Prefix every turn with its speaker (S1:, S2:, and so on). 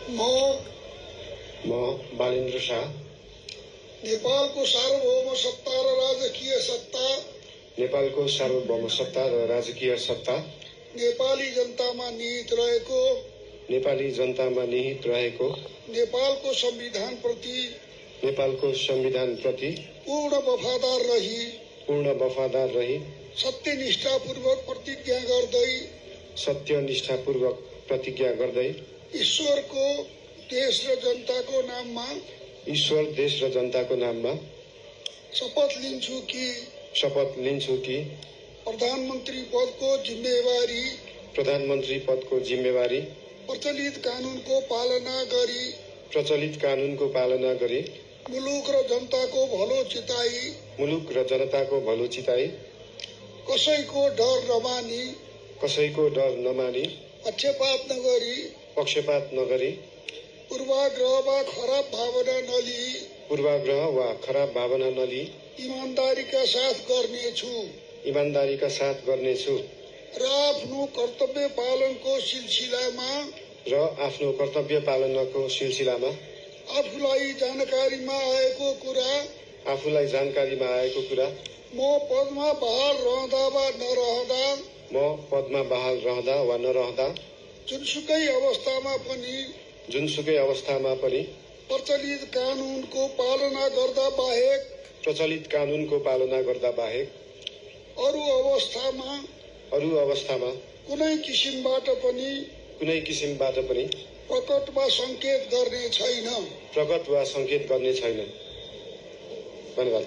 S1: म बालेन्द्र शाह
S2: नेपालको सार्वभौम सत्ता र राजकीय सत्ता नेपाली जनतामा निहित रहेको नेपालको संविधान प्रति पूर्ण वफादार रही सत्यनिष्ठापूर्वक प्रतिज्ञा गर्दै ईश्वर, देश र जनताको नाममा शपथ लिन्छु कि प्रधानमन्त्री पदको जिम्मेवारी प्रचलित कानूनको पालना गरी मुलुक र जनताको भलो चिताई कसैको डर नमानी पक्षपात नगरी पूर्वाग्रह वा खराब भावना नलिई ईमानदारीका साथ गर्नेछु र आफ्नो कर्तव्य पालनको सिलसिलामा आफूलाई जानकारीमा आएको कुरा म पदमा बहाल रहँदा वा नरहँदा जुनसुकै अवस्थामा पनि प्रचलित कानूनको पालना गर्दा बाहेक अरू अवस्थामा कुनै किसिमबाट पनि प्रकट वा संकेत गर्ने छैन। धन्यवाद।